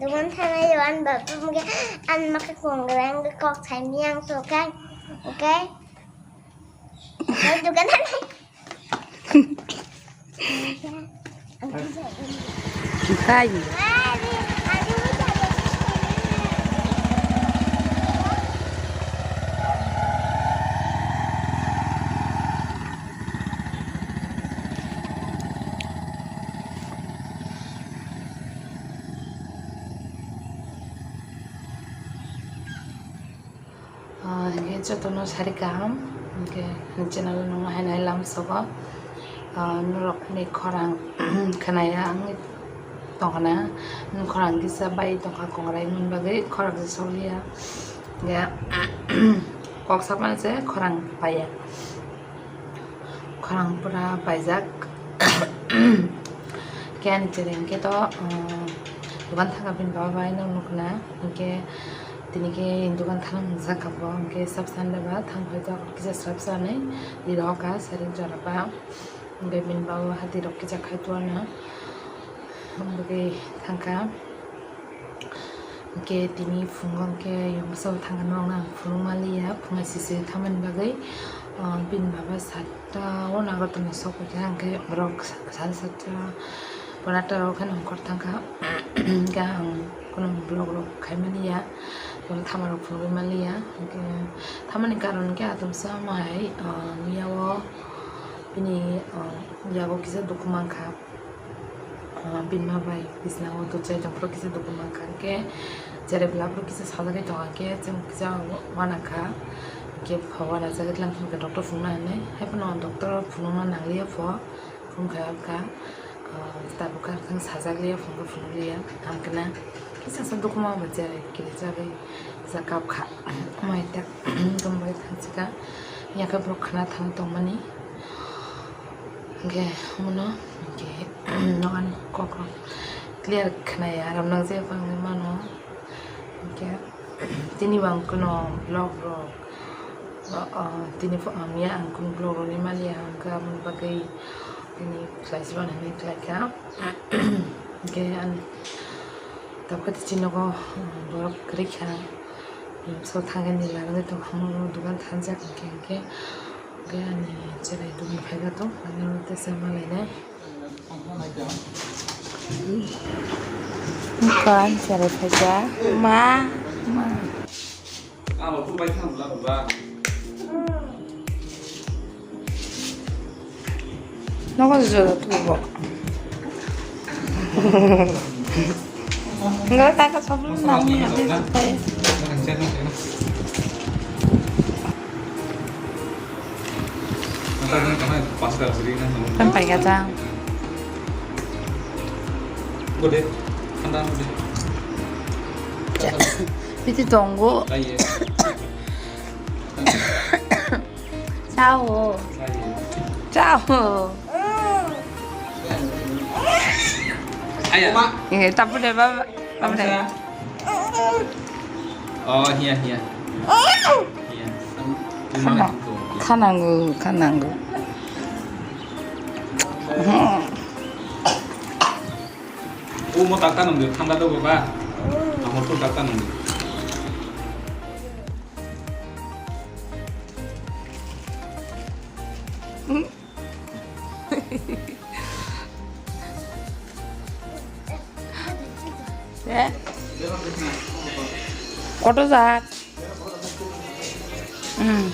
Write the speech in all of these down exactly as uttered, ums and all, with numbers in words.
Dukan thana yo an ba pum ge an ma ka kong ge ang ge kok thai mi ang to kai. Okay. Okay, dukan thana. Kai. Ah, hingke jotono sari kaham, hingke ani channel no hai nai lam sogo. Ah, norok ni khorang khnaya ang tongkhana, khorang kisa bai tongkha kongrai hwnwi bagwi khorang kisa sokliya. Hingke kok sakmani se khorang paiya. Khorang pura paijak. Khe ani chwrai hwnkhe to, um, dukan thangkha bini baba bai no nukna. Hwnkhe tini khe dukan thang nukjak kha bo. Hwnkhe sab Sunday ba thang phai tok kisa srap sanai. Ri rok ka sari jora ba. Hwnkhe bini baba hati rok kisa khai tuana. Hwnkhe thangkha. Hwnkhe tini phungo hwnkhe yungsa thangkha norokno ang phunukma liya, phungai sisi thamani bagwi, ah, bini baba satta o Nagartala ni sok paikha, hwnkhe borok sa-, sari satta pura atta rok haino hongkhor thangkha. Hwnkhe ang kheno vlog rok khaimani ya, tamo thamarok phunugwi manliya, hwnkhe thamani karon hwnkhe atomsa mai, ah, miyao bini, ah, yago kisa dukhu mankha. Ah, bini ma bai bisna o to chai tong phuru kisa dukhu mankha, hwnkhe cherai bwla phuru kisa sajagwi tongkha, hwnkhe chwng kisa uanakha, hwnkhe pha uanajagwi tlang phunukha doctor phunukna hinwi, haiphano doctor phunukna nangliya pho, phunukha wngkha, ah, tabuk kha thang sajakliya phunukha phunukliya, hamkhe na kisa sa dukhu ma ba cherai kilijagwi kisa kapkha, mai ta tongbai thangsikha, yakhe borok khna thang tongmani. Hwnkhe omono hwnkhe nokan kokrok clear khnaya, aram nang je bangwi mano. Hwnkhe tini bo ang kheno vlog rok, o, o, tini pho ang ya ang kheno vlog rok ni maliya, hwnkhe aboni bagwi tini khlai si mano hinwi khlaikha. Hwnkhe ang tabukhe tini nogo, um, borok kwrwi kha, um, so thangani lagani tongkha, omo dukan thangjak hwnkhe, hwnkhe. Hwnkhe ani cherai dukni phaibato, ani oro tesa malainai. Bukan cherai phaikha. Ma, ma. Nogo joda tubo. Enggak, tak ke sebelum nang. Kan pakai kacang. Gede, kandang gede. Itu tonggo. Chao. Chao. Aya. Eh, tapu de baba. Tapu de. Oh, hiya, hiya. Hiya. Khana, khanango, khanango. Umo takta nungdi, thanda do baba. Amo tu takta nungdi. Eh? Koto jat? Hmm.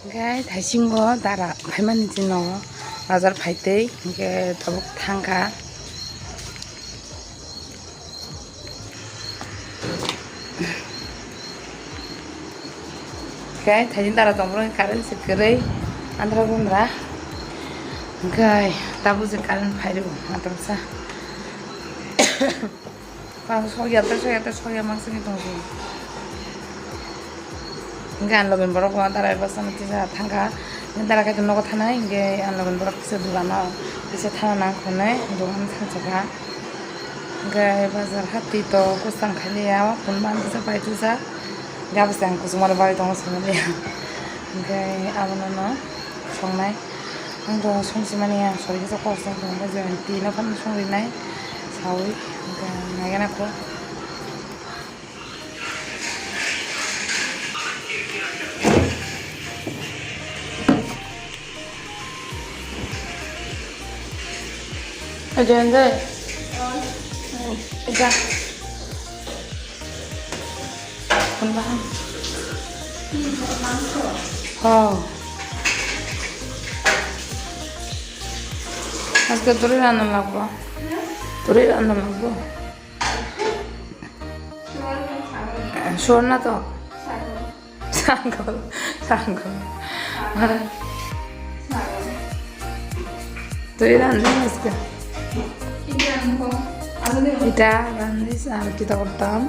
Hwnkhe thaisingo dara phaimani chwngno bazar phaitwi, hwnkhe tabuk thangkha. Hwnkhe thaising dara tongphuru current se kwrwi, andhra gundra. Hwnkhe tabuk je current phairw, atamsa. Pang sokya tei sokya tei sokya maksini tongsi. Hingke ang logi borok bo dara bai bwsano tisa thangkha. Dara kaitor nogo thanai hingke ang logi borok kisa dogano kisa thana nang khonai dogan thansakha. Hwnkhe bazar hati to kwchang khailiya, phunukma ang kisa pai twijak. Gabose ang kuchukmano bagwi tongo sanaliya. Hwnkhe abono no songnai. Ang to songchimani ang sori kisa kosong tongo, joyantino phano songrinai saui. Hwnkhe naigena kho. Ajan dai. Ajan. Kunba? Oh. Aske turi rana lagbo. Turi rana lagbo. Suwar na to? Sagol. Sagol. Sagol. Twi randhi aske. Ita randhi ar kita kortam.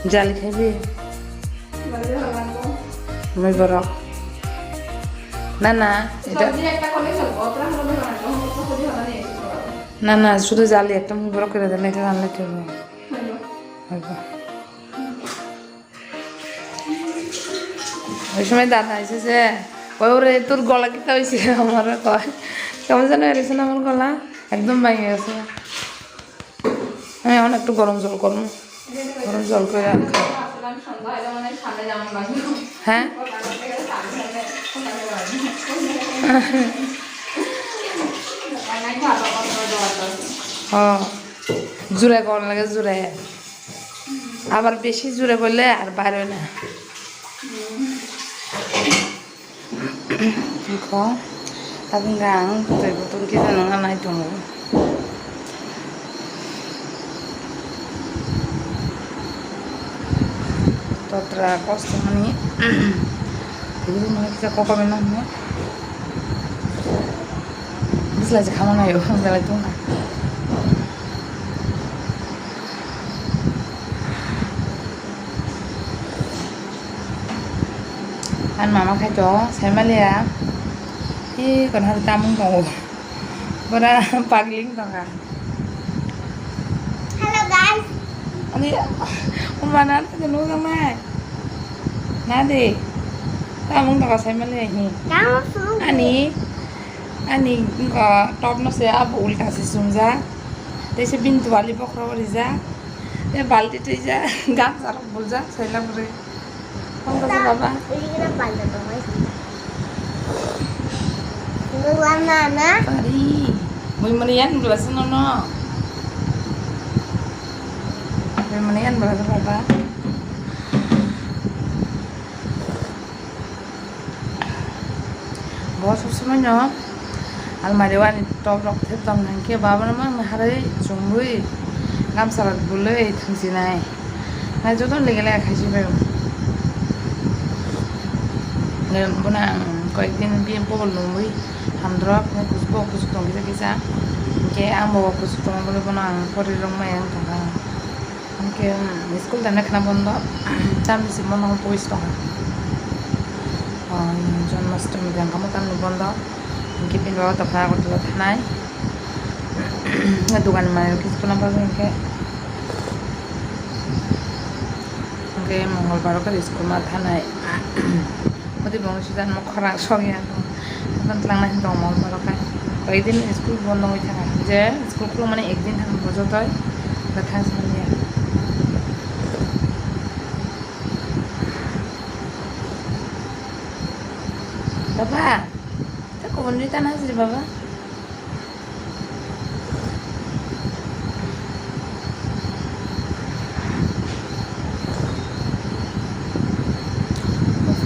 Jali khabi. Moi borok. Na, na, ita. Na, na, sudu jali ekta moi borok kore dene, ita ranle khabi. Haibo. Oy somoi dada aise je, "Oi ore, tor gola kita hoise?" Amare koi, "Kemon jani hoise na amar gola? Ekdom bhangi gese." Ami ekhon ekটু gorom jol kormo, gorom jol kore. Hah? Oh, jure gol lage, jure. Abar besi jure golle ar bar oi na. Ikho, tabuk ang twi botol kisa nang nai tongo. Totra kosto mani. Twi mani kisa kokor na. Bisla je khamang ayo, belai tong na. Ani mama khai to, sai maliya. Hi, kon har tamung tongo. Bora pagling tongkha. Hello, guys. Ani, umana ta nung nai. Nadi. Tamung tongkha sai maliya hi. Tamung sung. Ani, ani, wngkha top no se abo ulta se sumjak. Tei se bini twali bokhorok rijak. Tei balti twijak, gamsa rok buljak, saila bwrwi. Phone kasa baba. Uli kena balta tongoi. Nungla na na. Tari. Bui mani yan bela se nono. Bui mani yan bela se baba. Bo sob somoi no almari o ani top rok thep tong hwnkhe baba no mang harwi chumui gamsa rok bului thwngsinai. Nai joto lege lege khaisi bai. Bono ang koyek din bini bobol nungwi hamdrop bo kuchuk tong kisa kisa. Hwnkhe ang bo kuchuk tongma bole bono ang pori rwngmaya wng tongkha. Hwnkhe, um, school tangna khna bondo, tamni se bono pois tongkha. Um, Janmashtami tangkha mo tamni bondo. Hwnkhe bini baba tongkha Agartala thanai. Dogan manwi rok kisa phano bagwi hwnkhe. Hwnkhe Mongolbar o khe school ma thanai. Odi bongni sida no khorang sok ya. Tong twlang nai tong mo borok hai. Koi din school bondo wngwi thangkha. Je school khulumani ek din thang bo jotoi. Bwthang sani ya. Baba, ta kubun ri ta na siri baba.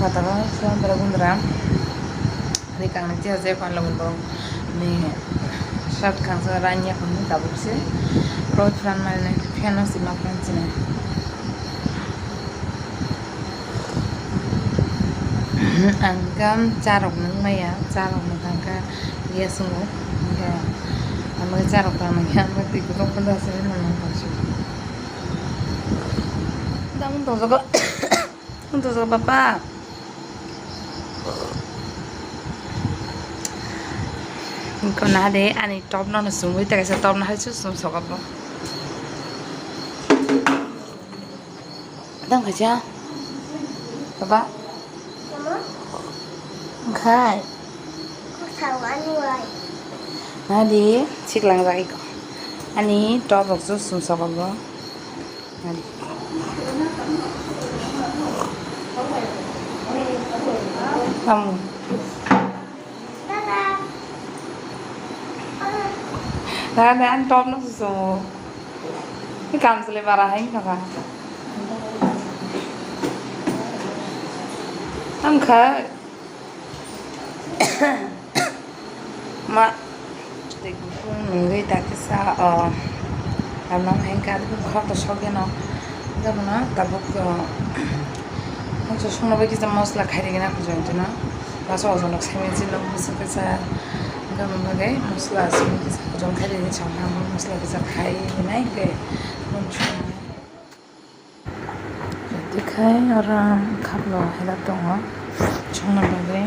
Fataro sandra gundra. Ani kangni tiya je kon lagun borok ni shirt kangsa ranya kong ni tabuk se. Rot ran mani fan o si ma fan sini. Ang kam charok nung maya, charok nung tangka gas sungo. Hingke ang charok tang maya, ang twi kutok kutok aswk nung tang sio. Dang tong jago, tong jago bapa. Wngkha na de ani top no sumui ta kaisa top no hai se sum sogo bo. Dang khaja. Baba. Khai. Na di siklang jagwi ko. Ani top rok se sum sogo bo. Tamo. Dada, ani top no susungo. Ni kam sele bara hai kaka. Ang kha. Ma, tei kuphung nungwi dakisa, o, ano hengka, khorokto sokgeno, hwnkhe bono tabuk, o, hwnkhe songno bai kisa mosla khairigena kuchuk tino, masa ojonok saimansi nok bwswk kisa, hwnkhe bono bagwi mosla aswk kisa hojom khairigwi chongkha, mosla kisa khai hinai hwnkhe. Tei khai oro khaplo helak tongo chongna bagwi.